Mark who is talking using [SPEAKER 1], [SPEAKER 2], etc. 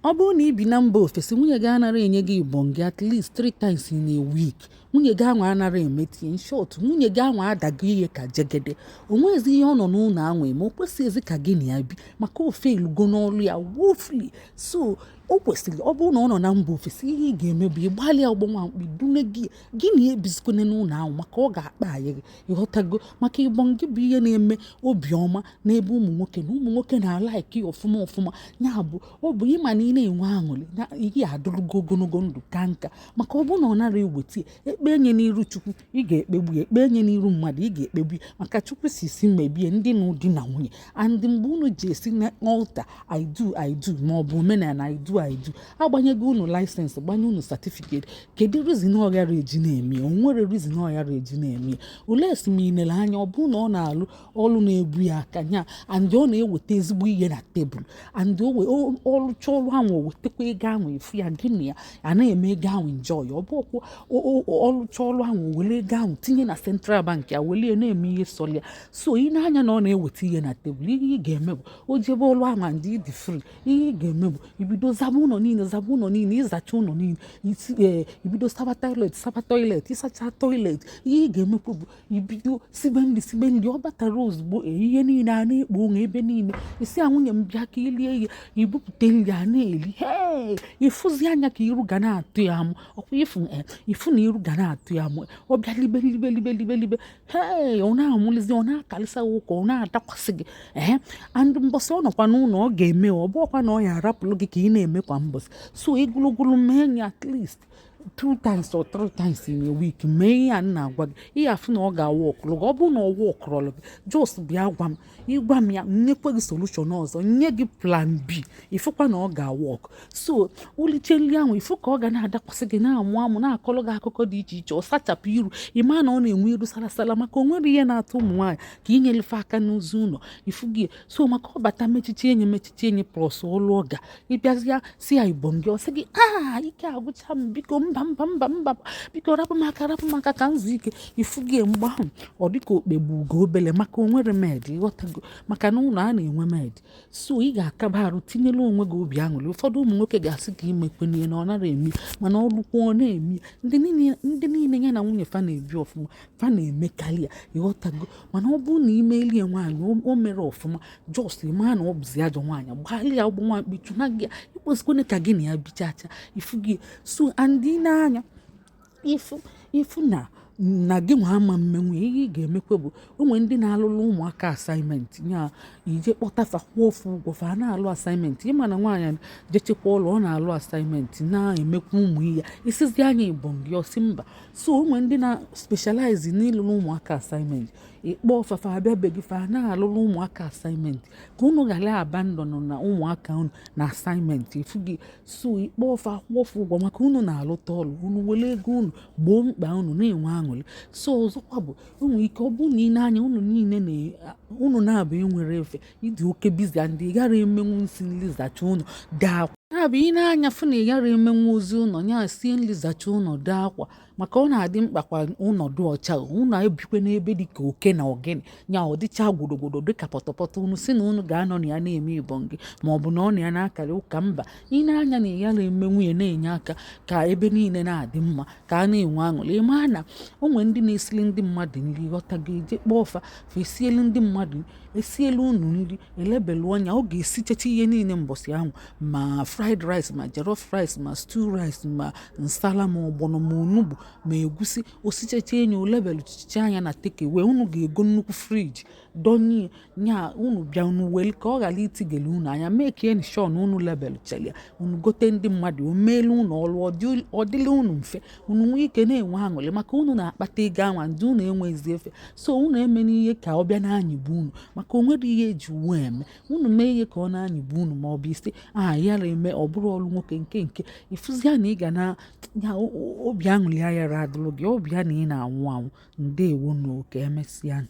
[SPEAKER 1] Ọ bụrụ na ị bi na mba ofesi, nwunye gị anara enye gị ibongi at least three times in a week, nwunye gị anwa anara emetie. In short, nwunye gị anwa adago ihe ka jegede. O nwezi ihe ọ nọ n'ụlọ anwa eme. O kwesịghịzi ka gị na ya bi, maka ofe elugo n'ọlụ ya woefully. So o kwesịrị, ọ bụrụ na ọ nọ na mba ofesi, ihe ị ga-eme bụ ịgbalịa ọgbọ nwa mkpi dune gị, gị na ya ebizikwana n'ụlọ ahụ, maka ọ ga-akpa anyị gị, ịghọtago? Maka ibongi bụ ihe na-eme obiọma n'ebe ụmụ nwoke na ụmụ nwoke na-alike ya ọfụma ọfụma. Ya bụ, ọ bụ ịma na ị na-enwe aṅụrị na ihe adụrụgo ogologo ndụ ka nka, maka ọ bụrụ na ọ nara eweta ya, ekpe nye n'iru Chukwu, ị ga-ekpegbu ya. Ekpe nye n'iru mmadụ, ị ga-ekpegbu ya, maka Chukwu si mebie ndị na di na nwunye. And mgbe unu ji esi na altar "I do, I do" ma ọ bụ omenala "I do, I do", agbanyego unu license, gbanye unu certificate. Kedu reason ọ ghara eji na-eme? O nwere reason ọ ghara eji na-eme? Olee esi ma ị nere anya, ọ bụrụ na ọ na-alụ ọlụ na-ebu ya aka nya, and ọ na-eweta ezigbo ihe na tebụl, and ọlụcha ọlụ ahụ, o wetakwa ego ahụ, efu ya, gị na ya a na-eme ego ahụ enjoy. Ọ bụ ọlụcha ọlụ ahụ, o were ego ahụ tinye na central bank ya, were na-eme ihe sọlịa. So ị na-anya na ọ na-eweta ihe na tebụl, ihe ị ga-eme bụ, o jebe ọlụ ahụ and ịdị free, ihe ị ga-eme bụ ibido zaba ụlọ niile, zaba ụlọ niile, ịzacha ụlọ niile isi, ee, ibido saba toilet, saba toilet. Ịsacha toilet, ihe ị ga-emekwa bụ ibido sibe nri, sibe nri. Ọ batara ozugbo, ihe niile a na-ekpo onwe ebe niile, isi a, "Nwunye m, bịa ka ilie ihe." Ibupụta nri a na-eri, hee, ịfụzi anya ka iru ga na-atụ ya amụ. Ọkwa ifu ifu na iru ga na-atụ ya amụ. Ọ bịa libe, libe, libe, libe, libe, hee, ọ na-amụlizi, ọ na-akalịsa ụka, ọ na-adakwasị gị. Ee, and mbọsị ọ nọkwa n'ụlọ, ọ ga-eme. Ọ bụọkwa na ọ ya arapụrụ gị ka ị na-eme kwa mbọsị. So egologolo mee ya at least two times or three times in a week. Mee ihe a m na-agwa gị, ihe afụ na ọ ga-awa ọkụrụ gị. Ọ bụrụ na ọ workụrọlụ gị, just bịa gwa m. Ịgwa m ya, nyekwa gị solution ọzọ, nye gị plan B, ịfụkwa na ọ ga-awork. So uliche nri ahụ, ịfụ ka ọ ga na-adakwasị gị, na-amụ amụ, na-akọrọ gị akụkọ dị iche iche. Ọ sachapụ iru, ịma na ọ na-enwe iru sarasara, maka o nwere ihe na-atụ ụmụ nwaanyị ka inyelefe aka n'ụzọ ụlọ, ifu gị. So maka ọ bata, mechichi enyi, mechichi enyi, plus ọlụ ọga, ịbịazịa si ya ibom gị, ọ sị gị, "A, ike agwụcha m, biko, mba, mba, mba, mba, biko, rapụ m aka, rapụ m aka ka m zuo ike." Ifu gị, mgbe ahụ ọ dịka okpegbu ugo obele, maka o nwere maid, ịghọtago? Maka na ụlọ a na-enwe maid. So ị ga-akaba arụ tinyere onwe gị obi aṅụrị. Ụfọdụ ụmụ nwoke ga-asị ka imekwenye na ọ nara eme, mana ọlụkwa ọ na-eme. Ndị niile ya na nwunye fa na-ebi ọfụma, fa na-emekarị ya, ịghọtago? Mana ọ bụrụ na imelie nwaanyị o mere ọfụma, just maa na ọ bụzi ajọ nwaanyị. Gbalịa ọgbụ nwa mkpi chụna gị ya, ikwesịkwana ka gị na ya bichacha, ifu gị. So and ị na-anya ifu, ifu na gị nwa ama mmenwu. Ihe ị ga-emekwe bụ, onwe ndị na-alụlụ ụmụaka assignment nya, ije kpọtafa, kwụọ ofu ụgwọ, fa na-alụ assignment. Ịma na nwaanyị jechekwa ụlọ, ọ na-alụ assignment, na-emekwa ụmụ ihe, isizi anya ibom gị, ọsị mba. So onwe ndị na specialize n'ịlụlụ ụmụaka assignment, ịkpọ fafa abịa be gị, fa na-alụlụ ụmụaka assignment, ka unu ghara abandon na ụmụaka unu na assignment, ifu gị? So ịkpọ fa, kwụọ ofu ụgwọ, maka unu na-alụta ọlụ unu, were ego unu gboo mkpa unu, na-enwe aṅụrị. So ọzọkwa bụ, o nwere ike ọ bụrụ na ị na-anya unu niile na unu na-abụ enwere efe, ịdị oke busy and ị gara emenwu nsi nri, zacha ụlọ, dee akwa. Ya bụ, ị na-anya fụ na ị gara emenwu ozi ụlọ nya, sie nri, zacha ụlọ, dee akwa, maka ọ na-adị mkpa kwa ụlọ dị ọcha. Ụlọ ebikwe n'ebe dị ka oke na ogene nya, ọ dịcha gwodogodo dịka pọtọpọtọ, unu si na unu ga-anọ na ya na-eme ibongi, ma ọ bụ na ọ na ya na-akara ụka. Mba, ị na-anya na ị yara eme nwunye na-enye aka ka ebe niile na-adị mma, ka a na-enwe aṅụrị. Ịma na o nwere ndị na-esili ndị mmadụ nri, ghọtago? Ije kpọọ fa, fa esielu ndị mmadụ, esielu unu nri, elebelu ọnya. Ọ ga-esichacha ihe niile mbọsị ahụ, ma fried rice, ma jollof rice, ma stew rice, ma nsala, ma ọgbọnọ, ma onugbu, ma egusi. Osichacha enyi, olebelu chicha anya na takeaway. Unu ga-ego nnukwu fridge donye nya, unu bịa, unu weli, ka ọ ghara itigele unu anya. Make sure na unu lebelu chelia, unu gote ndị mmadụ, o meelu unu ọrụ, ọ dịla unu mfe, unu nwee ike na-enwe aṅụrị, maka unu na-akpata ego anwa ndị unu enwezi efe. So unu emena ihe ka ọ bịa na-anyịgbu unu, maka o nwere ihe eji uwe eme. Unu mee ihe ka ọ na-anyịgbu unu, ma ọ bụ isi aha yara eme, ọ bụrụ ọrụ nwoke nke ịfụzia na ị ga na ya obi aṅụrị ayara adịlụ gị, ọbịa na ị na-anwụ anwụ. Ndewo, na ka emesịa.